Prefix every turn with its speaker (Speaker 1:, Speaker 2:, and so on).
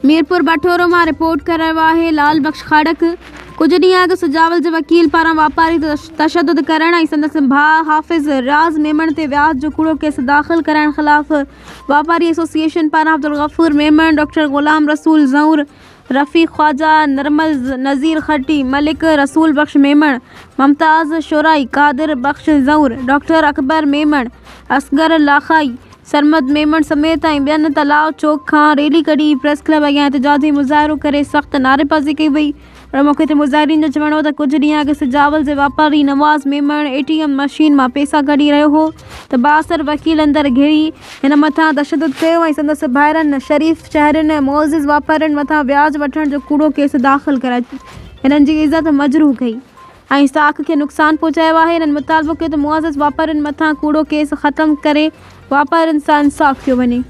Speaker 1: ميرپور بٺورو مان رپورٽ ڪري رهيو آهي لال بخش خڙڪ ڪجهه ڏينهن اڳ سجاول جي وڪيل پاران واپاري تي تشدد ڪرڻ ۽ سندس ڀاء حافظ رياض ميمڻ تي وياج جو ڪوڙو ڪيس داخل ڪرائڻ خلاف واپاري ايسوسيئيشن پاران عبدالغفور ميمڻ، ڊاڪٽر غلام رسول زئور، رفيق خواجه، نرمل نذير کٽي، ملڪ رسول بخش ميمڻ، ممتاز شورائي، قادر بخش زئور، ڊاڪٽر اڪبر ميمڻ، اصغر لاکائي، سرمد ميمڻ سميت ۽ ٻين تلاء چوڪ کان ريلي ڪڍي پريس ڪلب اڳيان احتجاجي مظاهرو ڪري سخت نعريبازي ڪئي وئي. ان موقعي تي مظاهرين جو چوڻ هو ته ڪجهه ڏينهن اڳ سجاول جي واپاري Nawaz Memon A T M machine مان پئسا ڪڍي رهيو هو ته بااثر وڪيل اندر گهڙي هن مٿان تشدد ڪيو ۽ سندس ڀائرن شريف شهرين ۽ معزز واپارين مٿان وياج وٺڻ جو ڪوڙو ڪيس داخل ڪرائي هنن جي عزت مجروح ڪئي ۽ ساک کي نقصان پهچايو آهي. هنن مطالبو ڪيو ته معزز واپارين مٿان ڪوڙو ڪيس ختم ڪري واپارين سان انصاف ڪيو وڃي.